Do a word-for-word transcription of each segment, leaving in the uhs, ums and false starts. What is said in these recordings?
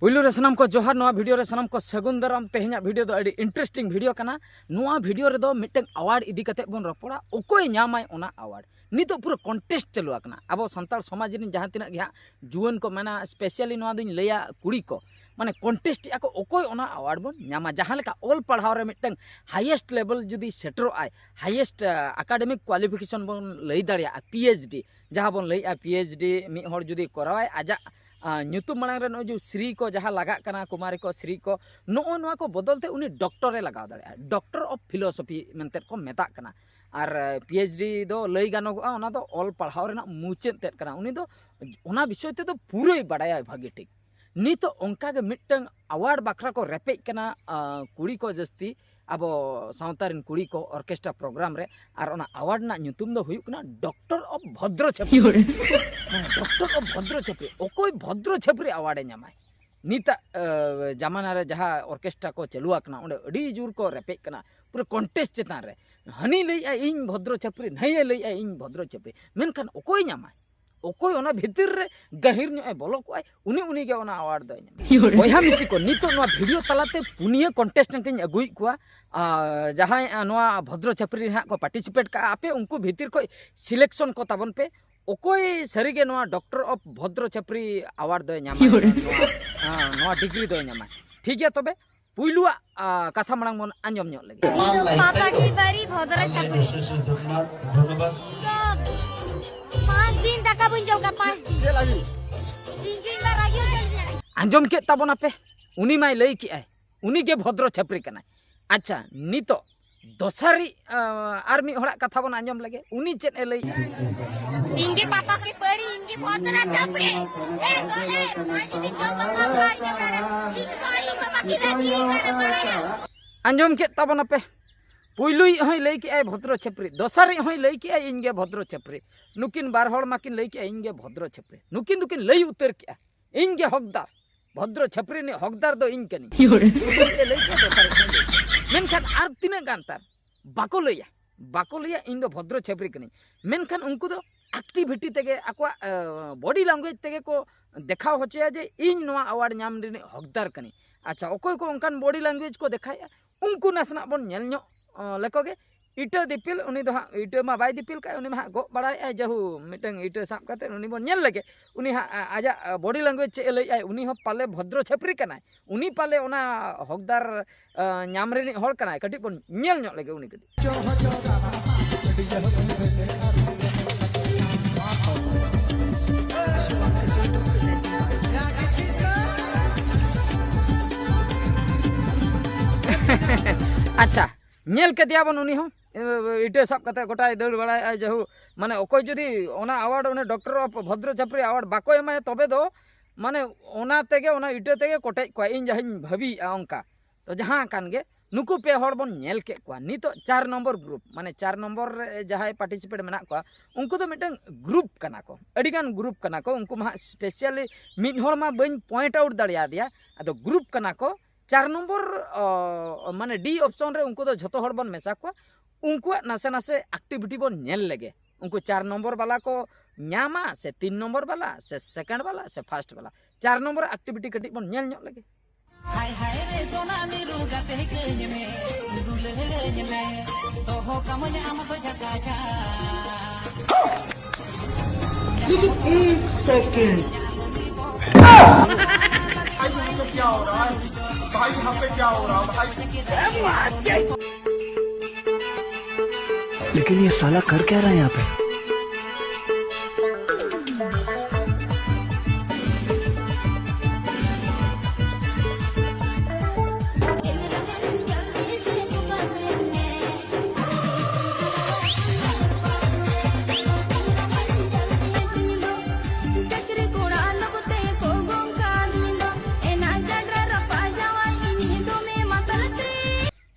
ᱯᱩᱭᱞᱩ ᱨᱮ ᱥᱟᱱᱟᱢ ᱠᱚ ᱡᱚᱦᱟᱨ, ᱱᱚᱣᱟ ᱵᱷᱤᱰᱤᱭᱳ ᱨᱮ ᱥᱟᱱᱟᱢ ᱠᱚ ᱥᱟᱹᱜᱩᱱ ᱫᱟᱨᱟᱢ᱾ ᱛᱮᱦᱮᱧᱟᱜ ᱵᱷᱤᱰᱤᱭᱳ ᱫᱚ ᱟᱹᱰᱤ ᱤᱱᱴᱟᱨᱮᱥᱴᱤᱝ ᱵᱷᱤᱰᱤᱭᱳ ᱠᱟᱱᱟ᱾ ᱱᱚᱣᱟ ᱵᱷᱤᱰᱤᱭᱳ ᱨᱮᱫᱚ ᱢᱤᱫᱴᱟᱝ ᱟᱣᱟᱨᱰ ᱤᱫᱤ ᱠᱟᱛᱮ ᱵᱚᱱ ᱨᱚᱯᱚᱲᱟ, ᱚᱠᱚᱭ ᱧᱟᱢᱟᱭ ᱚᱱᱟ ᱟᱣᱟᱨᱰ᱾ ᱱᱤᱛᱚᱜ ᱯᱩᱨᱟᱹ ᱠᱚᱱᱴᱮᱥᱴ ᱪᱟᱹᱞᱩ ᱟᱠᱟᱱᱟ᱾ ᱟᱵᱚ ᱥᱟᱱᱛᱟᱲ ᱥᱚᱢᱟᱡᱽ ᱨᱮᱱ ᱡᱟᱦᱟᱸ ᱛᱤᱱᱟᱹᱜ ᱜᱮ ᱦᱟᱸᱜ ᱡᱩᱣᱟᱹᱱ ᱠᱚ ᱢᱮᱱᱟ, ᱥᱯᱮᱥᱟᱞᱤ ᱱᱚᱣᱟ ᱫᱚᱧ ᱞᱟᱹᱭᱟ ᱠᱩᱲᱤ ᱠᱚ, ᱢᱟᱱᱮ ᱠᱚᱱᱴᱮᱥᱴ ᱮᱫᱼᱟ ᱠᱚ ᱚᱠᱚᱭ ᱚᱱᱟ ᱟᱣᱟᱨᱰ ᱵᱚᱱ ᱧᱟᱢᱟ᱾ ᱡᱟᱦᱟᱸ ᱞᱮᱠᱟ ᱚᱞ ᱯᱟᱲᱦᱟᱣ ᱨᱮ ᱢᱤᱫᱴᱟᱝ ᱦᱟᱭᱮᱥᱴ ᱞᱮᱵᱮᱞ ᱡᱩᱫᱤ ᱥᱮᱴᱮᱨᱚᱜ ᱟᱭ, ᱦᱟᱭᱮᱥᱴ ᱟᱠᱟᱰᱮᱢᱤᱠ ᱠᱳᱣᱟᱞᱤᱯᱷᱤᱠᱮᱥᱚᱱ ᱵᱚᱱ ᱞᱟᱹᱭ ᱫᱟᱲᱮᱭᱟᱜᱼᱟ, ᱯᱤ ᱮᱭᱤᱪ ᱰᱤ ᱡᱟᱦᱟᱸ ᱵᱚᱱ ᱞᱟᱹᱭᱮᱫᱼᱟ, ᱯᱤ ᱮᱭᱤᱪ ᱰᱤ ᱢᱤᱫ ᱦᱚᱲ ᱡᱩᱫᱤ ᱠᱚᱨᱟᱣᱟᱭ, ᱟᱡᱟᱜ ᱟᱸ, ᱧᱩᱛᱩᱢ ᱢᱟᱲᱟᱝ ᱨᱮ ᱱᱚᱜᱼᱚᱭ ᱡᱮ ᱥᱨᱤ ᱠᱚ ᱡᱟᱦᱟᱸ ᱞᱟᱜᱟᱜ ᱠᱟᱱᱟ, ᱠᱩᱢᱟᱨᱤ ᱠᱚ, ᱥᱨᱤ ᱠᱚ, ᱱᱚᱜᱼᱚ ᱱᱚᱣᱟ ᱠᱚ ᱵᱚᱫᱚᱞ ᱛᱮ ᱩᱱᱤ ᱰᱚᱠᱴᱚᱨᱮ ᱞᱟᱜᱟᱣ ᱫᱟᱲᱮᱭᱟᱜᱼᱟ᱾ ᱰᱚᱠᱴᱚᱨ ᱚᱯᱷ ᱯᱷᱤᱞᱳᱥᱚᱯᱷᱤ ᱢᱮᱱᱛᱮ ᱠᱚ ᱢᱮᱛᱟᱜ ᱠᱟᱱᱟ᱾ ᱟᱨ ᱯᱤ ᱮᱭᱤᱪ ᱰᱤ ᱫᱚ ᱞᱟᱹᱭ ᱜᱟᱱᱚᱜᱚᱜᱼᱟ, ᱚᱱᱟ ᱫᱚ ᱚᱞ ᱯᱟᱲᱦᱟᱣ ᱨᱮᱱᱟᱜ ᱢᱩᱪᱟᱹᱫ ᱛᱮᱫ ᱠᱟᱱᱟ᱾ ᱩᱱᱤ ᱫᱚ ᱚᱱᱟ ᱵᱤᱥᱚᱭ ᱛᱮᱫᱚ ᱯᱩᱨᱟᱹᱭ ᱵᱟᱰᱟᱭᱟ ᱵᱷᱟᱹᱜᱤ ᱴᱷᱤᱠ᱾ ᱱᱤᱛᱚᱜ ᱚᱱᱠᱟ ᱜᱮ ᱢᱤᱫᱴᱟᱝ ᱟᱣᱟᱨᱰ ᱵᱟᱠᱷᱨᱟ ᱠᱚ ᱨᱮᱯᱮᱡ ᱠᱟᱱᱟ, ᱟᱸ, ᱠᱩᱲᱤ ᱠᱚ ᱡᱟᱹᱥᱛᱤ, ᱟᱵᱚ ᱥᱟᱶᱛᱟ ᱨᱮᱱ ᱠᱩᱲᱤ ᱠᱚ ᱚᱨᱠᱮᱥᱴᱨᱟ ᱯᱨᱳᱜᱨᱟᱢ ᱨᱮ, ᱟᱨ ᱚᱱᱟ ᱟᱣᱟᱨᱰ ᱨᱮᱱᱟᱜ ᱧᱩᱛᱩᱢ ᱫᱚ ᱦᱩᱭᱩᱜ ᱠᱟᱱᱟ ᱰᱚᱠᱴᱚᱨ ᱚᱯᱷ ᱵᱷᱚᱫᱨᱚ ᱪᱷᱟᱯᱨᱤ᱾ ᱦᱮᱸ, ᱰᱚᱠᱴᱚᱨ ᱚᱯᱷ ᱵᱷᱚᱫᱨᱚ ᱪᱷᱟᱯᱨᱤ᱾ ᱚᱠᱚᱭ ᱵᱷᱚᱫᱨᱚ ᱪᱷᱟᱯᱨᱤ ᱟᱣᱟᱨᱰ ᱮ ᱧᱟᱢᱟᱭ? ᱱᱤᱛᱟᱜ, ᱟᱹ, ᱡᱟᱢᱟᱱᱟ ᱨᱮ ᱡᱟᱦᱟᱸ ᱚᱨᱠᱮᱥᱴᱨᱟ ᱠᱚ ᱪᱟᱹᱞᱩ ᱟᱠᱟᱱᱟ, ᱚᱸᱰᱮ ᱟᱹᱰᱤ ᱡᱳᱨ ᱠᱚ ᱨᱮᱯᱮᱡ ᱠᱟᱱᱟ ᱯᱩᱨᱟᱹ ᱠᱚᱱᱴᱮᱥᱴ ᱪᱮᱛᱟᱱ ᱨᱮ᱾ ᱦᱟᱹᱱᱤ ᱞᱟᱹᱭᱮᱜᱼᱟᱭ ᱤᱧ ᱵᱷᱚᱫᱨᱚ ᱪᱷᱟᱯᱨᱤ, ᱱᱟᱹᱭᱮ ᱞᱟᱹᱭᱮᱜᱼᱟᱭ ᱤᱧ ᱵᱷᱚᱫᱨᱚ ᱪᱷᱟᱯᱨᱤ, ᱢᱮᱱᱠᱷᱟᱱ ᱚᱠᱚᱭ ᱧᱟᱢᱟᱭ? ᱚᱠᱚᱭ ᱚᱱᱟ ᱵᱷᱤᱛᱤᱨ ᱨᱮ ᱜᱟᱹᱦᱤᱨ ᱧᱚᱜ ᱮ ᱵᱚᱞᱚ ᱠᱚᱜᱼᱟᱭ, ᱩᱱᱤ ᱩᱱᱤ ᱜᱮ ᱚᱱᱟ ᱟᱣᱟᱨᱰ ᱫᱚᱭ ᱧᱟᱢᱟ᱾ ᱵᱚᱭᱦᱟ ᱢᱤᱥᱤ ᱠᱚ, ᱱᱤᱛᱚᱜ ᱱᱚᱣᱟ ᱵᱷᱤᱰᱤᱭᱳ ᱛᱟᱞᱟᱛᱮ ᱯᱩᱱᱭᱟᱹ ᱠᱚᱱᱴᱮᱥᱴᱮᱱᱴ ᱤᱧ ᱟᱹᱜᱩᱭᱮᱫ ᱠᱚᱣᱟ᱾ ᱟᱨ ᱡᱟᱦᱟᱸᱭ, ᱟᱨ ᱱᱚᱣᱟ ᱵᱷᱚᱫᱨᱚ ᱪᱷᱟᱯᱨᱤ ᱨᱮ ᱦᱟᱸᱜ ᱠᱚ ᱯᱟᱨᱴᱤᱥᱤᱯᱮᱴ ᱠᱟᱜᱼᱟ, ᱟᱯᱮ ᱩᱱᱠᱩ ᱵᱷᱤᱛᱤᱨ ᱠᱷᱚᱱ ᱥᱤᱞᱮᱠᱥᱚᱱ ᱠᱚ ᱛᱟᱵᱚᱱ ᱯᱮ, ᱚᱠᱚᱭ ᱥᱟᱹᱨᱤᱜᱮ ᱱᱚᱣᱟ ᱰᱚᱠᱴᱚᱨ ᱚᱯᱷ ᱵᱷᱚᱫᱨᱚ ᱪᱷᱟᱯᱨᱤ ᱟᱣᱟᱨᱰ ᱫᱚᱭ ᱧᱟᱢᱟ᱾ ᱱᱚᱣᱟ, ᱦᱮᱸ, ᱱᱚᱣᱟ ᱰᱤᱜᱽᱨᱤ ᱫᱚᱭ ᱧᱟᱢᱟ᱾ ᱴᱷᱤᱠ ᱜᱮᱭᱟ, ᱛᱚᱵᱮ ᱯᱩᱭᱞᱩᱣᱟᱜ, ᱟ, ᱠᱟᱛᱷᱟ ᱢᱟᱲᱟᱝ ᱵᱚᱱ ᱟᱸᱡᱚᱢ ᱧᱚᱜ ᱞᱮᱜᱮ᱾ ᱤᱧ ᱫᱚ ᱯᱟᱯᱟ ᱰᱤ ᱵᱟᱨᱤ ᱵᱷᱚᱫᱨᱚ ᱪᱷᱟᱯᱨᱤ᱾ ᱤᱧ ᱫᱚ ᱯᱟᱸᱪ ᱫᱤᱱ ᱫᱟᱠᱟ ᱵᱟᱹᱧ ᱡᱚᱢ ᱠᱟᱜᱼᱟ, ᱯᱟᱸᱪ ᱫᱤᱱ᱾ ᱤᱧ ᱫᱚ ᱨᱟᱜᱤ ᱦᱚᱪᱚ ᱞᱤᱧᱟ᱾ ᱟᱸᱡᱚᱢ ᱠᱮᱫ ᱛᱟᱵᱚᱱᱟᱯᱮ, ᱩᱱᱤ ᱢᱟᱭ ᱞᱟᱹᱭ ᱠᱮᱜᱼᱟᱭ, ᱩᱱᱤ ᱜᱮ ᱵᱷᱚᱫᱨᱚ ᱪᱷᱟᱯᱨᱤ ᱠᱟᱱᱟᱭ᱾ ᱟᱪᱪᱷᱟ, ᱱᱤᱛᱚᱜ ᱫᱚᱥᱟᱨᱤᱡ, ᱟ, ᱟᱨ ᱢᱤᱫ ᱦᱚᱲᱟᱜ ᱠᱟᱛᱷᱟ ᱵᱚᱱ ᱟᱸᱡᱚᱢ ᱞᱮᱜᱮ, ᱩᱱᱤ ᱪᱮᱫ ᱮ ᱞᱟᱹᱭ? ᱤᱧ ᱜᱮ ᱯᱟᱯᱟ ᱠᱤ ᱵᱟᱹᱲᱤ, ᱤᱧ ᱜᱮ ᱵᱷᱚᱫᱨᱚ ᱪᱷᱟᱯᱨᱤ᱾ ᱮ, ᱫᱚ, ᱮ, ᱟᱡ ᱡᱩᱫᱤ ᱡᱚᱢ ᱵᱟᱠᱷᱟᱱ ᱵᱟᱭ ᱡᱚᱢᱟ᱾ ᱤᱧ ᱫᱚ ᱟᱹᱰᱤ ᱯᱟᱯᱟ ᱠᱤ ᱨᱟᱹᱜᱤ ᱠᱟᱱᱟ ᱵᱟᱲᱟᱭᱟ᱾ ᱟᱸᱡᱚᱢ ᱠᱮᱫ ᱛᱟᱵᱚᱱᱟᱯᱮ, ᱯᱩᱭᱞᱩᱭᱤᱡ ᱦᱚᱸᱭ ᱞᱟᱹᱭ ᱠᱮᱜᱼᱟᱭ ᱵᱷᱚᱫᱨᱚ ᱪᱷᱟᱯᱨᱤ, ᱫᱚᱥᱟᱨᱤᱡ ᱦᱚᱸᱭ ᱞᱟᱹᱭ ᱠᱮᱜᱼᱟᱭ ᱤᱧ ᱜᱮ ᱵᱷᱚᱫᱨᱚ ᱪᱷᱟᱯᱨᱤ᱾ ᱱᱩᱠᱤᱱ ᱵᱟᱨ ᱦᱚᱲ ᱢᱟᱠᱤᱱ ᱞᱟᱹᱭ ᱠᱮᱜᱼᱟ ᱤᱧ ᱜᱮ ᱵᱷᱚᱫᱨᱚ ᱪᱷᱟᱯᱨᱤ, ᱱᱩᱠᱤᱱ ᱫᱚᱠᱤᱱ ᱞᱟᱹᱭ ᱩᱛᱟᱹᱨ ᱠᱮᱜᱼᱟ ᱤᱧ ᱜᱮ ᱦᱚᱠᱫᱟᱨ, ᱵᱷᱚᱫᱨᱚ ᱪᱷᱟᱯᱨᱤ ᱨᱤᱱᱤᱡ ᱦᱚᱠᱫᱟᱨ ᱫᱚ ᱤᱧ ᱠᱟᱹᱱᱟᱹᱧ᱾ ᱯᱩᱭᱞᱩᱭᱤᱡ ᱮ ᱞᱟᱹᱭ ᱠᱮᱜᱼᱟ, ᱫᱚᱥᱟᱨᱤᱡ ᱦᱚᱸᱭ ᱞᱟᱹᱭ ᱠᱮᱜᱼᱟ᱾ ᱢᱮᱱᱠᱷᱟᱱ ᱟᱨ ᱛᱤᱱᱟᱹᱜ ᱜᱟᱱ ᱛᱟᱨ ᱵᱟᱠᱚ ᱞᱟᱹᱭᱟ, ᱵᱟᱠᱚ ᱞᱟᱹᱭᱟ ᱤᱧ ᱫᱚ ᱵᱷᱚᱫᱨᱚ ᱪᱷᱟᱯᱨᱤ ᱠᱟᱹᱱᱟᱹᱧ᱾ ᱢᱮᱱᱠᱷᱟᱱ ᱩᱱᱠᱩ ᱫᱚ ᱮᱠᱴᱤᱵᱷᱤᱴᱤ ᱛᱮᱜᱮ, ᱟᱠᱚᱣᱟᱜ ᱵᱚᱰᱤ ᱞᱮᱝᱜᱩᱭᱮᱡᱽ ᱛᱮᱜᱮ ᱠᱚ ᱫᱮᱠᱷᱟᱣ ᱦᱚᱪᱚᱭᱟ ᱡᱮ ᱤᱧ ᱱᱚᱣᱟ ᱟᱣᱟᱨᱰ ᱧᱟᱢ ᱨᱤᱱᱤᱡ ᱦᱚᱠᱫᱟᱨ ᱠᱟᱹᱱᱟᱹᱧ᱾ ᱟᱪᱪᱷᱟ, ᱚᱠᱚᱭ ᱠᱚ ᱚᱱᱠᱟᱱ ᱵᱚᱰᱤ ᱞᱮᱝᱜᱩᱭᱮᱡᱽ ᱠᱚ ᱫᱮᱠᱷᱟᱣᱮᱫᱼᱟ, ᱩᱱᱠᱩ ᱱᱟᱥᱮᱱᱟᱜ ᱵᱚᱱ ᱧᱮᱞ ᱧᱚᱜ ᱞᱮᱠᱚ ᱜᱮ᱾ ᱤᱴᱟᱹ ᱫᱤᱯᱤᱞ, ᱩᱱᱤ ᱫᱚ ᱦᱟᱸᱜ ᱤᱴᱟᱹ ᱢᱟ ᱵᱟᱭ ᱫᱤᱯᱤᱞ ᱠᱟᱜ, ᱩᱱᱤ ᱢᱟ ᱦᱟᱸᱜ ᱜᱚᱜ ᱵᱟᱲᱟᱭᱮᱫᱼᱟᱭ, ᱡᱟᱦᱩ ᱢᱤᱫᱴᱟᱝ ᱤᱴᱟᱹ ᱥᱟᱵ ᱠᱟᱛᱮ ᱩᱱᱤ ᱵᱚᱱ ᱧᱮᱞ ᱞᱮᱜᱮ, ᱩᱱᱤ ᱦᱟᱸᱜ ᱟᱡᱟᱜ ᱵᱚᱰᱤ ᱞᱮᱝᱜᱩᱭᱮᱡᱽ ᱪᱮᱫ ᱮ ᱞᱟᱹᱭᱮᱫᱼᱟᱭ, ᱩᱱᱤ ᱦᱚᱸ ᱯᱟᱞᱮ ᱵᱷᱚᱫᱨᱚ ᱪᱷᱟᱹᱯᱨᱤ ᱠᱟᱱᱟᱭ, ᱩᱱᱤ ᱯᱟᱞᱮ ᱚᱱᱟ ᱦᱚᱠᱫᱟᱨ ᱧᱟᱢ ᱨᱤᱱᱤᱡ ᱦᱚᱲ ᱠᱟᱱᱟᱭ᱾ ᱠᱟᱹᱴᱤᱡ ᱵᱚᱱ ᱧᱮᱞ ᱧᱚᱜ ᱞᱮᱜᱮ ᱩᱱᱤ ᱠᱟᱹᱴᱤᱡ᱾ ᱟᱪᱪᱷᱟ, ᱧᱮᱞ ᱠᱮᱫᱮᱭᱟ ᱵᱚᱱ ᱩᱱᱤ ᱦᱚᱸ, ᱮ, ᱤᱴᱟᱹ ᱥᱟᱵ ᱠᱟᱛᱮ ᱜᱚᱴᱟᱭ ᱫᱟᱹᱲ ᱵᱟᱲᱟᱭᱮᱫᱼᱟ᱾ ᱡᱟᱦᱩ, ᱢᱟᱱᱮ ᱚᱠᱚᱭ ᱡᱩᱫᱤ ᱚᱱᱟ ᱟᱣᱟᱨᱰ, ᱚᱱᱟ ᱰᱚᱠᱴᱚᱨ ᱚᱯᱷ ᱵᱷᱚᱫᱨᱚ ᱪᱷᱟᱯᱨᱤ ᱟᱣᱟᱨᱰ ᱵᱟᱠᱚ ᱮᱢᱟᱭᱟ, ᱛᱚᱵᱮ ᱫᱚ ᱢᱟᱱᱮ ᱚᱱᱟ ᱛᱮᱜᱮ, ᱚᱱᱟ ᱤᱴᱟᱹ ᱛᱮᱜᱮ ᱠᱚᱴᱮᱡ ᱠᱚᱣᱟ, ᱤᱧ ᱡᱟᱦᱟᱸᱧ ᱵᱷᱟᱹᱵᱤᱭᱮᱫᱼᱟ ᱚᱱᱠᱟ᱾ ᱛᱚ ᱡᱟᱦᱟᱸ ᱠᱟᱱ ᱜᱮ, ᱱᱩᱠᱩ ᱯᱮ ᱦᱚᱲ ᱵᱚᱱ ᱧᱮᱞ ᱠᱮᱫ ᱠᱚᱣᱟ᱾ ᱱᱤᱛᱚᱜ ᱪᱟᱨ ᱱᱚᱢᱵᱚᱨ ᱜᱨᱩᱯ, ᱢᱟᱱᱮ ᱪᱟᱨ ᱱᱚᱢᱵᱚᱨ ᱨᱮ ᱡᱟᱦᱟᱸᱭ ᱯᱟᱨᱴᱤᱥᱤᱯᱮᱴ ᱢᱮᱱᱟᱜ ᱠᱚᱣᱟ, ᱩᱱᱠᱩ ᱫᱚ ᱢᱤᱫᱴᱟᱝ ᱜᱨᱩᱯ ᱠᱟᱱᱟ ᱠᱚ, ᱟᱹᱰᱤᱜᱟᱱ ᱜᱨᱩᱯ ᱠᱟᱱᱟ ᱠᱚ᱾ ᱩᱱᱠᱩ ᱢᱟ ᱦᱟᱸᱜ ᱥᱯᱮᱥᱟᱞᱤ ᱢᱤᱫ ᱦᱚᱲ ᱢᱟ ᱵᱟᱹᱧ ᱯᱚᱭᱮᱱᱴ ᱟᱣᱩᱴ ᱫᱟᱲᱮᱭᱟᱫᱮᱭᱟ, ᱟᱫᱚ ᱜᱨᱩᱯ ᱠᱟᱱᱟ ᱠᱚ᱾ ᱪᱟᱨ ᱱᱚᱢᱵᱚᱨ, ᱚ, ᱢᱟᱱᱮ ᱰᱤ ᱚᱯᱥᱚᱱ ᱨᱮ ᱩᱱᱠᱩ ᱫᱚ ᱡᱷᱚᱛᱚ ᱦᱚᱲ ᱵᱚᱱ ᱢᱮᱥᱟ ᱠᱚᱣᱟ᱾ ᱩᱱᱠᱩᱣᱟᱜ ᱱᱟᱥᱮ ᱱᱟᱥᱮ ᱮᱠᱴᱤᱵᱷᱤᱴᱤ ᱵᱚᱱ ᱧᱮᱞ ᱞᱮᱜᱮ᱾ ᱩᱱᱠᱩ ᱪᱟᱨ ᱱᱚᱢᱵᱚᱨ ᱵᱟᱞᱟ ᱠᱚ ᱧᱟᱢᱟ ᱥᱮ ᱛᱤᱱ ᱱᱚᱢᱵᱚᱨ ᱵᱟᱞᱟ ᱥᱮ ᱥᱮᱠᱮᱱᱰ ᱵᱟᱞᱟ ᱥᱮ ᱯᱷᱟᱥᱴ ᱵᱟᱞᱟ? ᱪᱟᱨ ᱱᱚᱢᱵᱚᱨ ᱮᱠᱴᱤᱵᱷᱤᱴᱤ ᱠᱟᱹᱴᱤᱡ ᱵᱚᱱ ᱧᱮᱞ ᱧᱚᱜ ᱞᱮᱜᱮ᱾ ᱦᱟᱭ ᱦᱟᱭ ᱨᱮ ᱥᱚᱱᱟ ᱢᱤᱨᱩ ᱜᱟᱛᱮ ᱠᱟᱹᱧ ᱢᱮ, ᱫᱩᱞᱟᱹᱲᱟᱹᱧ ᱢᱮ, ᱫᱚᱦᱚ ᱠᱟᱢᱟᱹᱧ ᱟᱢ ᱫᱚ ᱡᱷᱟᱠᱟ ᱡᱷᱟᱠ᱾ लेकिन एक सेकंड। भाई, यहाँ पे क्या हो रहा है? भाई, यहाँ पे क्या हो रहा है, भाई? लेकिन ये साला कर क्या रहा है यहाँ पे?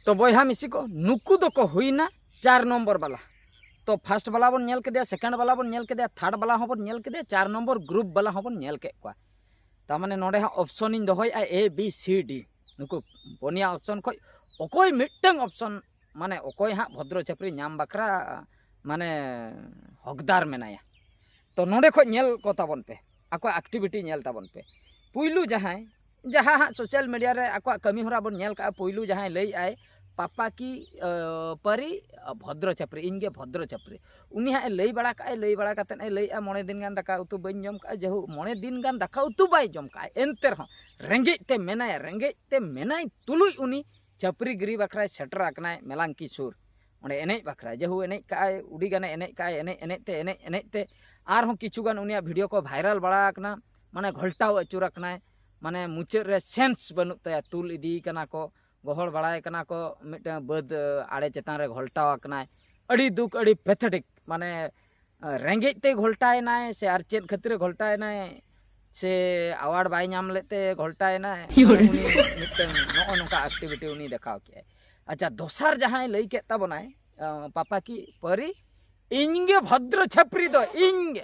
ᱛᱚ ᱵᱚᱭᱦᱟ ᱢᱤᱥᱤ ᱠᱚ, ᱱᱩᱠᱩ ᱫᱚᱠᱚ ᱦᱩᱭᱱᱟ ᱪᱟᱨ ᱱᱚᱢᱵᱚᱨ ᱵᱟᱞᱟ᱾ ᱛᱚ ᱯᱷᱟᱥᱴ ᱵᱟᱞᱟ ᱵᱚᱱ ᱧᱮᱞ ᱠᱮᱫᱮᱭᱟ, ᱥᱮᱠᱮᱱᱰ ᱵᱟᱞᱟ ᱵᱚᱱ ᱧᱮᱞ ᱠᱮᱫᱮᱭᱟ, ᱛᱷᱟᱨᱰ ᱵᱟᱞᱟ ᱦᱚᱸᱵᱚᱱ ᱧᱮᱞ ᱠᱮᱫᱮᱭᱟ, ᱪᱟᱨ ᱱᱚᱢᱵᱚᱨ ᱜᱨᱩᱯ ᱵᱟᱞᱟ ᱦᱚᱸᱵᱚᱱ ᱧᱮᱞ ᱠᱮᱫ ᱠᱚᱣᱟ᱾ ᱛᱟᱨ ᱢᱟᱱᱮ ᱱᱚᱰᱮ ᱦᱟᱸᱜ ᱚᱯᱥᱚᱱ ᱤᱧ ᱫᱚᱦᱚᱭᱮᱫᱼᱟ ᱮ ᱵᱤ ᱥᱤ ᱰᱤ᱾ ᱱᱩᱠᱩ ᱯᱩᱱᱭᱟ ᱚᱯᱥᱚᱱ ᱠᱷᱚᱡ ᱚᱠᱚᱭ ᱢᱤᱫᱴᱟᱝ ᱚᱯᱥᱚᱱ, ᱢᱟᱱᱮ ᱚᱠᱚᱭ ᱦᱟᱸᱜ ᱵᱷᱚᱫᱨᱚ ᱪᱷᱟᱹᱯᱨᱤ ᱧᱟᱢ ᱵᱟᱠᱷᱨᱟ ᱢᱟᱱᱮ ᱦᱚᱠᱫᱟᱨ ᱢᱮᱱᱟᱭᱟ, ᱛᱚ ᱱᱚᱰᱮ ᱠᱷᱚᱱ ᱧᱮᱞ ᱠᱚ ᱛᱟᱵᱚᱱ ᱯᱮ, ᱟᱠᱚᱣᱟᱜ ᱮᱠᱴᱤᱵᱷᱤᱴᱤ ᱧᱮᱞ ᱛᱟᱵᱚᱱ ᱯᱮ᱾ ᱯᱩᱭᱞᱩ ᱡᱟᱦᱟᱸᱭ, ᱡᱟᱦᱟᱸ ᱦᱟᱸᱜ ᱥᱳᱥᱟᱞ ᱢᱤᱰᱤᱭᱟ ᱨᱮ ᱟᱠᱚᱣᱟᱜ ᱠᱟᱹᱢᱤ ᱦᱚᱨᱟ ᱵᱚᱱ ᱧᱮᱞ ᱠᱟᱜᱼᱟ, ᱯᱩᱭᱞᱩ ᱡᱟᱦᱟᱸᱭ ᱞᱟᱹᱭᱮᱫ ᱟᱭ ᱯᱟᱯᱟ ᱠᱤ ᱯᱟᱹᱨᱤ ᱵᱷᱚᱫᱨᱚ ᱪᱟᱹᱯᱨᱤ, ᱤᱧ ᱜᱮ ᱵᱷᱚᱫᱨᱚ ᱪᱟᱹᱯᱨᱤ᱾ ᱩᱱᱤ ᱦᱟᱸᱜ ᱮ ᱞᱟᱹᱭ ᱵᱟᱲᱟ ᱠᱟᱜᱼᱟᱭ, ᱞᱟᱹᱭ ᱵᱟᱲᱟ ᱠᱟᱛᱮᱫ ᱮ ᱞᱟᱹᱭᱮᱫᱼᱟ, ᱢᱚᱬᱮ ᱫᱤᱱ ᱜᱟᱱ ᱫᱟᱠᱟ ᱩᱛᱩ ᱵᱟᱹᱧ ᱡᱚᱢ ᱠᱟᱜᱼᱟ᱾ ᱡᱟᱦᱳ, ᱢᱚᱬᱮ ᱫᱤᱱ ᱜᱟᱱ ᱫᱟᱠᱟ ᱩᱛᱩ ᱵᱟᱭ ᱡᱚᱢ ᱠᱟᱜᱼᱟ, ᱮᱱᱛᱮ ᱨᱮᱦᱚᱸ ᱨᱮᱸᱜᱮᱡ ᱛᱮ ᱢᱮᱱᱟᱭᱟ, ᱨᱮᱸᱜᱮᱡ ᱛᱮ ᱢᱮᱱᱟᱭ ᱛᱩᱞᱩᱡ ᱩᱱᱤ ᱪᱟᱹᱯᱨᱤ ᱜᱤᱨᱤ ᱵᱟᱠᱷᱨᱟᱭ ᱥᱮᱴᱮᱨ ᱟᱠᱟᱱᱟᱭ ᱢᱮᱞᱟᱝᱠᱤ ᱥᱩᱨ᱾ ᱚᱸᱰᱮ ᱮᱱᱮᱡ ᱵᱟᱠᱷᱨᱟ, ᱡᱟᱦᱳ, ᱮᱱᱮᱡ ᱠᱟᱜᱼᱟᱭ, ᱩᱰᱤ ᱜᱟᱱᱮ ᱮᱱᱮᱡ ᱠᱟᱜᱼᱟᱭ, ᱮᱱᱮᱡ ᱮᱱᱮᱡ ᱛᱮ, ᱮᱱᱮᱡ ᱮᱱᱮᱡ ᱛᱮ ᱟᱨᱦᱚᱸ ᱠᱤᱪᱷᱩ ᱜᱟᱱ ᱩᱱᱤᱭᱟᱜ ᱵᱷᱤᱰᱤᱭᱳ ᱠᱚ ᱵᱷᱟᱭᱨᱟᱞ ᱵᱟᱲᱟ ᱟᱠᱟᱱᱟ᱾ ᱢᱟᱱᱮ ᱜᱷᱚᱞᱴᱟᱣ ᱟᱹᱪᱩᱨ ᱟᱠᱟᱱᱟᱭ, ᱢᱟᱱᱮ ᱢᱩᱪᱟᱹᱫ ᱨᱮ ᱥᱮᱱᱥ ᱵᱟᱹᱱᱩᱜ ᱛᱟᱭᱟ᱾ ᱛᱩᱞ ᱤᱫᱤᱭᱮ ᱠᱟᱱᱟ ᱠᱚ, ᱜᱚᱦᱚᱲ ᱵᱟᱲᱟᱭᱮ ᱠᱟᱱᱟ ᱠᱚ, ᱢᱤᱫᱴᱟᱝ ᱵᱟᱹᱫᱽ ᱟᱲᱮ ᱪᱮᱛᱟᱱ ᱨᱮ ᱜᱷᱚᱞᱴᱟᱣ ᱟᱠᱟᱱᱟᱭ᱾ ᱟᱹᱰᱤ ᱫᱩᱠ, ᱟᱹᱰᱤ ᱯᱮᱛᱷᱮᱴᱤᱠ᱾ ᱢᱟᱱᱮ ᱨᱮᱸᱜᱮᱡ ᱛᱮ ᱜᱷᱚᱞᱴᱟᱭᱮᱱᱟᱭ ᱥᱮ ᱟᱨ ᱪᱮᱫ ᱠᱷᱟᱹᱛᱤᱨ ᱮ ᱜᱷᱚᱞᱴᱟᱭᱮᱱᱟᱭ, ᱥᱮ ᱟᱣᱟᱨᱰ ᱵᱟᱭ ᱧᱟᱢ ᱞᱮᱫ ᱛᱮ ᱜᱷᱚᱞᱴᱟᱭᱮᱱᱟᱭ, ᱩᱱᱤ ᱢᱤᱫᱴᱟᱝ ᱱᱚᱜᱼᱚ ᱱᱚᱝᱠᱟ ᱮᱠᱴᱤᱵᱷᱤᱴᱤ ᱩᱱᱤ ᱫᱮᱠᱷᱟᱣ ᱠᱮᱜᱼᱟᱭ᱾ ᱟᱪᱪᱷᱟ, ᱫᱚᱥᱟᱨ ᱡᱟᱦᱟᱸᱭ ᱞᱟᱹᱭ ᱠᱮᱫ ᱛᱟᱵᱚᱱᱟᱭ, ᱟᱸ, ᱯᱟᱯᱟ ᱠᱤ ᱯᱟᱹᱨᱤ, ᱤᱧ ᱜᱮ ᱵᱷᱚᱫᱨᱚ ᱪᱷᱟᱹᱯᱨᱤ ᱫᱚ, ᱤᱧ ᱜᱮ,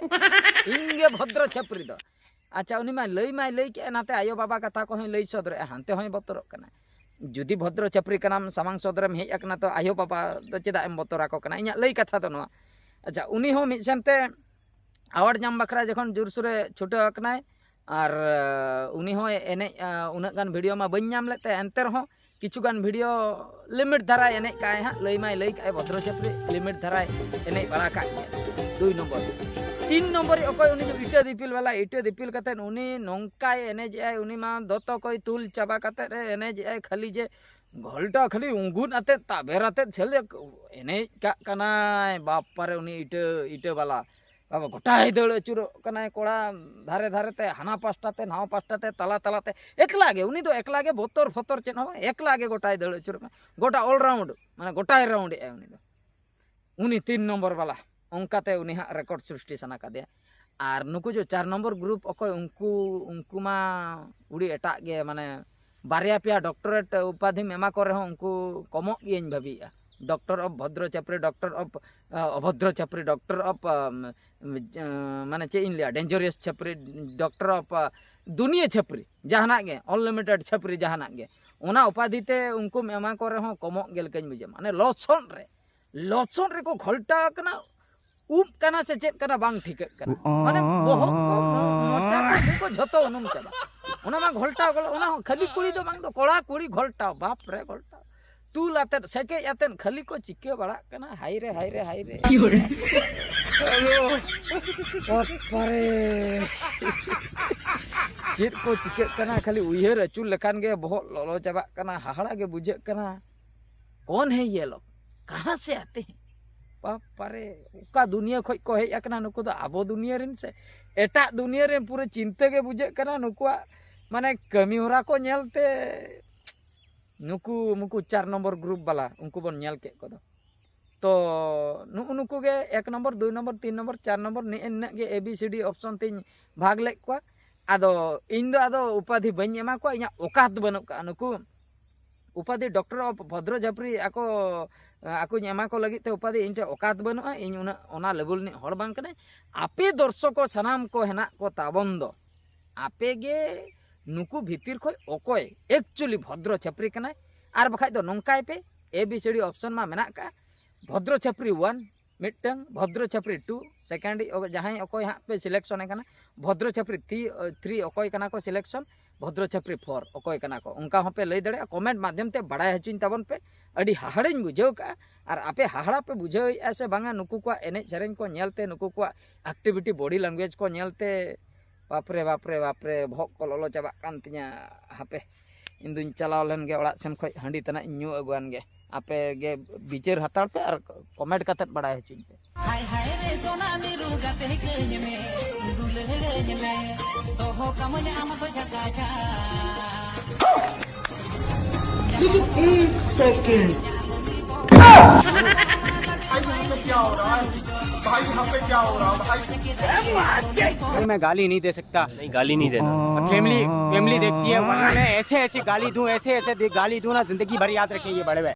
ᱤᱧ ᱜᱮ ᱵᱷᱚᱫᱨᱚ ᱪᱷᱟᱹᱯᱨᱤ ᱫᱚ᱾ ᱟᱪᱪᱷᱟ, ᱩᱱᱤ ᱢᱟ ᱞᱟᱹᱭ ᱢᱟᱭ ᱞᱟᱹᱭ ᱠᱮᱜᱼᱟ, ᱱᱟᱛᱮ ᱟᱭᱳ ᱵᱟᱵᱟ ᱠᱟᱛᱷᱟ ᱠᱚᱦᱚᱸᱭ ᱞᱟᱹᱭ ᱥᱚᱫᱚᱨᱮᱜᱼᱟ, ᱦᱟᱱᱛᱮ ᱦᱚᱸᱭ ᱵᱚᱛᱚᱨᱚᱜ ᱠᱟᱱᱟ᱾ ᱡᱩᱫᱤ ᱵᱷᱚᱫᱨᱚ ᱪᱷᱟᱹᱯᱨᱤ ᱠᱟᱱᱟᱢ, ᱥᱟᱢᱟᱝ ᱥᱚᱫᱚᱨᱮᱢ ᱦᱮᱡ ᱟᱠᱟᱱᱟ, ᱛᱚ ᱟᱭᱳ ᱵᱟᱵᱟ ᱫᱚ ᱪᱮᱫᱟᱜ ᱮᱢ ᱵᱚᱛᱚᱨ ᱟᱠᱚ ᱠᱟᱱᱟ? ᱤᱧᱟᱹᱜ ᱞᱟᱹᱭ ᱠᱟᱛᱷᱟ ᱫᱚ ᱱᱚᱣᱟ᱾ ᱟᱪᱪᱷᱟ, ᱩᱱᱤ ᱦᱚᱸ ᱢᱤᱫ ᱥᱮᱱᱛᱮ ᱟᱣᱟᱨᱰ ᱧᱟᱢ ᱵᱟᱠᱷᱨᱟ ᱡᱚᱠᱷᱚᱱ ᱡᱳᱨᱥᱳᱨᱮ ᱪᱷᱩᱴᱟᱹᱣ ᱟᱠᱟᱱᱟᱭ, ᱟᱨ, ᱟᱸ, ᱩᱱᱤ ᱦᱚᱸᱭ ᱮᱱᱮᱡ, ᱟᱸ, ᱩᱱᱟᱹᱜ ᱜᱟᱱ ᱵᱷᱤᱰᱤᱭᱳ ᱢᱟ ᱵᱟᱹᱧ ᱧᱟᱢ ᱞᱮᱫ ᱛᱟᱭᱟ, ᱮᱱᱛᱮ ᱨᱮᱦᱚᱸ ᱠᱤᱪᱷᱩ ᱜᱟᱱ ᱵᱷᱤᱰᱤᱭᱳ ᱞᱤᱢᱤᱴ ᱫᱷᱟᱨᱟᱭ ᱮᱱᱮᱡ ᱠᱟᱜᱼᱟᱭ ᱦᱟᱸᱜ, ᱞᱟᱹᱭ ᱢᱟᱭ ᱞᱟᱹᱭ ᱠᱟᱜᱼᱟᱭ ᱵᱷᱚᱫᱨᱚ ᱪᱷᱟᱹᱯᱨᱤ ᱞᱤᱢᱤᱴ ᱫᱷᱟᱨᱟᱭ ᱮᱱᱮᱡ ᱵᱟᱲᱟ ᱠᱟᱜ ᱜᱮᱭᱟ᱾ ᱫᱩᱭ ᱱᱚᱢᱵᱚᱨ᱾ ᱛᱤᱱ ᱱᱚᱢᱵᱚᱨᱤᱡ ᱚᱠᱚᱭ? ᱩᱱᱤ ᱫᱚ ᱤᱴᱟᱹ ᱫᱤᱯᱤᱞ ᱵᱟᱞᱟ, ᱤᱴᱟᱹ ᱫᱤᱯᱤᱞ ᱠᱟᱛᱮᱫ ᱩᱱᱤ ᱱᱚᱝᱠᱟᱭ ᱮᱱᱮᱡᱮᱜᱼᱟᱭ, ᱩᱱᱤ ᱢᱟ ᱫᱚᱛᱚ ᱠᱚᱭ ᱛᱩᱞ ᱪᱟᱵᱟ ᱠᱟᱛᱮᱫ ᱮ ᱮᱱᱮᱡᱮᱜᱼᱟᱭ, ᱠᱷᱟᱹᱞᱤ ᱡᱮ ᱜᱷᱚᱞᱴᱟ ᱠᱷᱟᱹᱞᱤ ᱩᱸᱜᱩᱫ ᱟᱛᱮᱫ, ᱛᱟᱵᱮᱨ ᱟᱛᱮᱫ ᱪᱷᱟᱹᱞᱭᱟᱹ ᱮᱱᱮᱡ ᱠᱟᱜ ᱠᱟᱱᱟᱭ᱾ ᱵᱟᱯᱟᱨᱮ, ᱩᱱᱤ ᱤᱴᱟᱹ, ᱤᱴᱟᱹ ᱵᱟᱞᱟ ᱵᱟᱵᱟ ᱜᱚᱴᱟᱭ ᱫᱟᱹᱲ ᱟᱹᱪᱩᱨᱚᱜ ᱠᱟᱱᱟᱭ ᱠᱚᱲᱟ, ᱫᱷᱟᱨᱮ ᱫᱷᱟᱨᱮ ᱛᱮ, ᱦᱟᱱᱟ ᱯᱟᱥᱴᱟ ᱛᱮ, ᱱᱟᱣᱟ ᱯᱟᱥᱴᱟ ᱛᱮ, ᱛᱟᱞᱟ ᱛᱟᱞᱟ ᱛᱮ, ᱮᱠᱞᱟ ᱜᱮ᱾ ᱩᱱᱤ ᱫᱚ ᱮᱠᱞᱟ ᱜᱮ, ᱵᱚᱛᱚᱨ ᱯᱷᱚᱛᱚᱨ ᱪᱮᱫ ᱦᱚᱸ ᱵᱟᱝ, ᱮᱠᱞᱟ ᱜᱮ ᱜᱚᱴᱟᱭ ᱫᱟᱹᱲ ᱟᱹᱪᱩᱨᱚᱜ ᱠᱟᱱᱟ, ᱜᱚᱴᱟ ᱚᱞ ᱨᱟᱣᱩᱱᱰ, ᱢᱟᱱᱮ ᱜᱚᱴᱟᱭ ᱨᱟᱣᱩᱱᱰ ᱮᱜᱼᱟᱭ ᱩᱱᱤ ᱫᱚ᱾ ᱩᱱᱤ ᱛᱤᱱ ᱱᱚᱢᱵᱚᱨ ᱵᱟᱞᱟ, ᱚᱱᱠᱟᱛᱮ ᱩᱱᱤ ᱦᱟᱸᱜ ᱨᱮᱠᱚᱨᱰ ᱥᱨᱤᱥᱴᱤ ᱥᱟᱱᱟ ᱠᱟᱫᱮᱭᱟ᱾ ᱟᱨ ᱱᱩᱠᱩ ᱡᱮ ᱪᱟᱨ ᱱᱚᱢᱵᱚᱨ ᱜᱨᱩᱯ ᱚᱠᱚᱭ, ᱩᱱᱠᱩ, ᱩᱱᱠᱩ ᱢᱟ ᱩᱲᱤ ᱮᱴᱟᱜ ᱜᱮ, ᱢᱟᱱᱮ ᱵᱟᱨᱭᱟ ᱯᱮᱭᱟ ᱰᱚᱠᱴᱚᱨᱮᱴ ᱩᱯᱟᱫᱷᱤᱢ ᱮᱢᱟ ᱠᱚ ᱨᱮᱦᱚᱸ ᱩᱱᱠᱩ ᱠᱚᱢᱚᱜ ᱜᱮᱭᱟᱹᱧ ᱵᱷᱟᱹᱵᱤᱭᱮᱜᱼᱟ᱾ ᱰᱚᱠᱴᱚᱨ ᱚᱯᱷ ᱵᱷᱚᱫᱨᱚ ᱪᱟᱯᱨᱤ, ᱰᱚᱠᱴᱚᱨ ᱚᱯᱷ, ᱟᱸ, ᱚᱵᱷᱚᱫᱨᱚ ᱪᱟᱯᱨᱤ, ᱰᱚᱠᱴᱚᱨ ᱚᱯᱷ, ᱟᱸ, ᱟᱸ, ᱢᱟᱱᱮ ᱪᱮᱫ ᱤᱧ ᱞᱟᱹᱭᱟ, ᱰᱮᱧᱡᱟᱨᱤᱭᱟᱥ ᱪᱟᱯᱨᱤ, ᱰᱚᱠᱴᱚᱨ ᱚᱯᱷ, ᱟᱸ, ᱫᱩᱱᱤᱭᱟᱹ ᱪᱟᱯᱨᱤ, ᱡᱟᱦᱟᱱᱟᱜ ᱜᱮ, ᱟᱱᱞᱤᱢᱤᱴᱮᱰ ᱪᱟᱯᱨᱤ ᱡᱟᱦᱟᱱᱟᱜ ᱜᱮ, ᱚᱱᱟ ᱩᱯᱟᱫᱷᱤ ᱛᱮ ᱩᱱᱠᱩᱢ ᱮᱢᱟ ᱠᱚ ᱨᱮᱦᱚᱸ ᱠᱚᱢᱚᱜ ᱜᱮ ᱞᱮᱠᱟᱧ ᱵᱩᱡᱷᱟᱹᱣᱟ᱾ ᱢᱟᱱᱮ ᱞᱚᱥᱚᱫ ᱨᱮ, ᱞᱚᱥᱚᱫ ᱨᱮᱠᱚ ᱜᱷᱚᱞᱴᱟᱣ ᱟᱠᱟᱱᱟ᱾ ᱩᱵ ᱠᱟᱱᱟ ᱥᱮ ᱪᱮᱫ ᱠᱟᱱᱟ ᱵᱟᱝ ᱴᱷᱤᱠᱟᱹᱜ ᱠᱟᱱᱟ᱾ ᱢᱟᱱᱮ ᱵᱚᱦᱚᱜ ᱠᱚ, ᱢᱚᱪᱟ ᱠᱚ, ᱩᱵ ᱠᱚ ᱡᱷᱚᱛᱚ ᱩᱱᱩᱢ ᱪᱟᱵᱟ᱾ ᱚᱱᱟ ᱢᱟ ᱜᱷᱚᱞᱴᱟᱣ ᱜᱚᱞᱚ, ᱚᱱᱟ ᱦᱚᱸ ᱠᱷᱟᱹᱞᱤ ᱠᱩᱲᱤ ᱫᱚ ᱵᱟᱝ ᱫᱚ, ᱠᱚᱲᱟ ᱠᱩᱲᱤ ᱜᱷᱚᱞᱴᱟᱣ, ᱵᱟᱯ ᱨᱮ ᱜᱷᱚᱞᱴᱟᱣ᱾ ᱛᱩᱞ ᱟᱛᱮᱫ, ᱥᱮᱠᱮᱡ ᱟᱛᱮᱫ ᱠᱷᱟᱹᱞᱤ ᱠᱚ ᱪᱤᱠᱟᱹ ᱵᱟᱲᱟᱜ ᱠᱟᱱᱟ᱾ ᱦᱟᱭ ᱨᱮ, ᱦᱟᱭ ᱨᱮ, ᱦᱟᱭ ᱨᱮ᱾ ᱵᱟᱯ ᱨᱮ᱾ ᱪᱮᱫ ᱠᱚ ᱪᱤᱠᱟᱹᱜ ᱠᱟᱱᱟ, ᱠᱷᱟᱹᱞᱤ ᱩᱭᱦᱟᱹᱨ ᱟᱹᱪᱩᱨ ᱞᱮᱠᱷᱟᱱ ᱜᱮ ᱵᱚᱦᱚᱜ ᱞᱚᱞᱚ ᱪᱟᱵᱟᱜ ᱠᱟᱱᱟ, ᱦᱟᱦᱟᱲᱟ ᱜᱮ ᱵᱩᱡᱷᱟᱹᱜ ᱠᱟᱱᱟ᱾ ᱠᱚᱱ ᱦᱮ ᱭᱮ ᱞᱳᱜ? ᱠᱟᱦᱟᱸ ᱥᱮ ᱟᱛᱮ ᱦᱮ? ᱵᱟᱯ ᱨᱮ, ᱚᱠᱟ ᱫᱩᱱᱤᱭᱟᱹ ᱠᱷᱚᱡ ᱠᱚ ᱦᱮᱡ ᱟᱠᱟᱱᱟ ᱱᱩᱠᱩ ᱫᱚ? ᱟᱵᱚ ᱫᱩᱱᱤᱭᱟᱹ ᱨᱮᱱ ᱥᱮ ᱮᱴᱟᱜ ᱫᱩᱱᱤᱭᱟᱹ ᱨᱮᱱ? ᱯᱩᱨᱟᱹ ᱪᱤᱱᱛᱟᱹ ᱜᱮ ᱵᱩᱡᱷᱟᱹᱜ ᱠᱟᱱᱟ ᱱᱩᱠᱩᱣᱟᱜ, ᱢᱟᱱᱮ, ᱠᱟᱹᱢᱤ ᱦᱚᱨᱟ ᱠᱚ ᱧᱮᱞᱛᱮ᱾ ᱱᱩᱠᱩ, ᱱᱩᱠᱩ ᱪᱟᱨ ᱱᱚᱢᱵᱚᱨ ᱜᱨᱩᱯ ᱵᱟᱞᱟ, ᱩᱱᱠᱩ ᱵᱚᱱ ᱧᱮᱞ ᱠᱮᱫ ᱠᱚᱫᱚ᱾ ᱛᱚ ᱱᱩᱜᱼᱩ ᱱᱩᱠᱩ ᱜᱮ ᱮᱠ ᱱᱚᱢᱵᱚᱨ, ᱫᱩᱭ ᱱᱚᱢᱵᱚᱨ, ᱛᱤᱱ ᱱᱚᱢᱵᱚᱨ, ᱪᱟᱨ ᱱᱚᱢᱵᱚᱨ, ᱱᱮᱜᱼᱮ ᱱᱤᱱᱟᱹᱜ ᱜᱮ A B C D option ᱛᱤᱧ ᱵᱷᱟᱜᱽ ᱞᱮᱫ ᱠᱚᱣᱟ᱾ ᱟᱫᱚ ᱤᱧ ᱫᱚ ᱟᱫᱚ ᱩᱯᱟᱫᱷᱤ ᱵᱟᱹᱧ ᱮᱢᱟ ᱠᱚᱣᱟ, ᱤᱧᱟᱹᱜ ᱚᱠᱟᱛ ᱵᱟᱹᱱᱩᱜ ᱠᱟᱜᱼᱟ᱾ ᱱᱩᱠᱩ ᱩᱯᱟᱫᱷᱤ ᱰᱚᱠᱴᱚᱨ ᱚᱯᱷ ᱵᱷᱚᱫᱨᱚ ᱡᱷᱟᱯᱨᱤ ᱟᱠᱚ, ᱟᱠᱚᱧ ᱮᱢᱟ ᱠᱚ ᱞᱟᱹᱜᱤᱫ ᱛᱮ ᱩᱯᱟᱫᱷᱤ ᱤᱧ ᱴᱷᱮᱱ ᱚᱠᱟᱛ ᱵᱟᱹᱱᱩᱜᱼᱟ᱾ ᱤᱧ ᱩᱱᱟᱹᱜ ᱚᱱᱟ ᱞᱮᱵᱮᱞ ᱨᱤᱱᱤᱡ ᱦᱚᱲ ᱵᱟᱝ ᱠᱟᱹᱱᱟᱹᱧ᱾ ᱟᱯᱮ ᱫᱚᱨᱥᱚᱠ ᱠᱚ ᱥᱟᱱᱟᱢ ᱠᱚ ᱦᱮᱱᱟᱜ ᱠᱚ ᱛᱟᱵᱚᱱ ᱫᱚ, ᱟᱯᱮ ᱜᱮ ᱱᱩᱠᱩ ᱵᱷᱤᱛᱤᱨ ᱠᱷᱚᱡ ᱚᱠᱚᱭ ᱮᱠᱪᱩᱭᱮᱞᱤ ᱵᱷᱚᱫᱨᱚ ᱪᱷᱟᱹᱯᱨᱤ ᱠᱟᱱᱟᱭ, ᱟᱨ ᱵᱟᱠᱷᱟᱡ ᱫᱚ ᱱᱚᱝᱠᱟᱭ ᱯᱮ, A B C D option ᱢᱟ ᱢᱮᱱᱟᱜ ᱠᱟᱜᱼᱟ, ᱵᱷᱚᱫᱨᱚ ᱪᱷᱟᱹᱯᱨᱤ ᱳᱣᱟᱱ ᱢᱤᱫᱴᱟᱝ, ᱵᱷᱚᱫᱨᱚ ᱪᱷᱟᱹᱯᱨᱤ ᱴᱩ, ᱥᱮᱠᱮᱱᱰ ᱡᱟᱦᱟᱸᱭ ᱚᱠᱚᱭ ᱦᱟᱸᱜ ᱯᱮ ᱥᱤᱞᱮᱠᱥᱚᱱ ᱮ ᱠᱟᱱᱟ, ᱵᱷᱚᱫᱨᱚ ᱪᱷᱟᱹᱯᱨᱤ ᱛᱷᱨᱤ, ᱛᱷᱨᱤ ᱚᱠᱚᱭ ᱠᱟᱱᱟ ᱠᱚ ᱥᱤᱞᱮᱠᱥᱚᱱ, ᱵᱷᱚᱫᱨᱚ ᱪᱷᱟᱹᱯᱨᱤ ᱯᱷᱳᱨ ᱚᱠᱚᱭ ᱠᱟᱱᱟ ᱠᱚ, ᱚᱱᱠᱟ ᱦᱚᱸᱯᱮ ᱞᱟᱹᱭ ᱫᱟᱲᱮᱭᱟᱜᱼᱟ᱾ ᱠᱚᱢᱮᱱᱴ ᱢᱟᱫᱽᱫᱷᱚᱢ ᱛᱮ ᱵᱟᱲᱟᱭ ᱦᱚᱪᱚᱧ ᱛᱟᱵᱚᱱ ᱯᱮ᱾ ᱟᱹᱰᱤ ᱦᱟᱦᱟᱲᱟᱧ ᱵᱩᱡᱷᱟᱹᱣ ᱠᱟᱜᱼᱟ᱾ ᱟᱨ ᱟᱯᱮ ᱦᱟᱦᱟᱲᱟ ᱯᱮ ᱵᱩᱡᱷᱟᱹᱣᱮᱫᱼᱟ ᱥᱮ ᱵᱟᱝᱟ ᱱᱩᱠᱩ ᱠᱚᱣᱟᱜ ᱮᱱᱮᱡ ᱥᱮᱨᱮᱧ ᱠᱚ ᱧᱮᱞᱛᱮ, ᱱᱩᱠᱩ ᱠᱚᱣᱟᱜ ᱮᱠᱴᱤᱵᱷᱤᱴᱤ, ᱵᱚᱰᱤ ᱞᱮᱝᱜᱩᱭᱮᱡᱽ ᱠᱚ ᱧᱮᱞᱛᱮ? ᱵᱟᱯᱨᱮ, ᱵᱟᱯᱨᱮ, ᱵᱟᱯᱨᱮ, ᱵᱚᱦᱚᱜ ᱠᱚ ᱞᱚᱞᱚ ᱪᱟᱵᱟᱜ ᱠᱟᱱ ᱛᱤᱧᱟ᱾ ᱦᱟᱯᱮ, ᱤᱧ ᱫᱩᱧ ᱪᱟᱞᱟᱣ ᱞᱮᱱ ᱜᱮ ᱚᱲᱟᱜ ᱥᱮᱱ ᱠᱷᱚᱡ ᱦᱟᱺᱰᱤ ᱛᱟᱱᱟᱜ ᱤᱧ ᱧᱩ ᱟᱹᱜᱩᱣᱟᱱ ᱜᱮ᱾ ᱟᱯᱮ ᱜᱮ ᱵᱤᱪᱟᱹᱨ ᱦᱟᱛᱟᱲ ᱯᱮ ᱟᱨ ᱠᱚᱢᱮᱱᱴ ᱠᱟᱛᱮᱫ ᱵᱟᱲᱟᱭ ᱦᱚᱪᱚᱧ ᱯᱮ᱾ ᱦᱟᱭ ᱦᱟᱭ ᱨᱮ ᱥᱚᱱᱟ ᱢᱤᱨᱩ ᱜᱟᱛᱮ ᱠᱟᱹᱧ ᱢᱮ, ᱫᱩᱞᱟᱹᱲᱟᱹᱧ ᱢᱮ, ᱫᱚᱦᱚ ᱠᱟᱢᱟᱹᱧ ᱟᱢ ᱫᱚ ᱡᱷᱟᱠᱟ ᱡᱷᱟᱠ᱾ लेकिन एक सेकंड। भाई, यहाँ पे क्या हो रहा है? भाई, यहाँ पे क्या हो रहा है, भाई? भाई, मैं गाली नहीं दे सकता। नहीं, गाली नहीं देना। फैमिली फैमिली देखती है, वरना मैं ऐसे ऐसे गाली दूं, ऐसे ऐसे दे- गाली दूं ना, जिंदगी भर याद रखें ये बड़े हुए।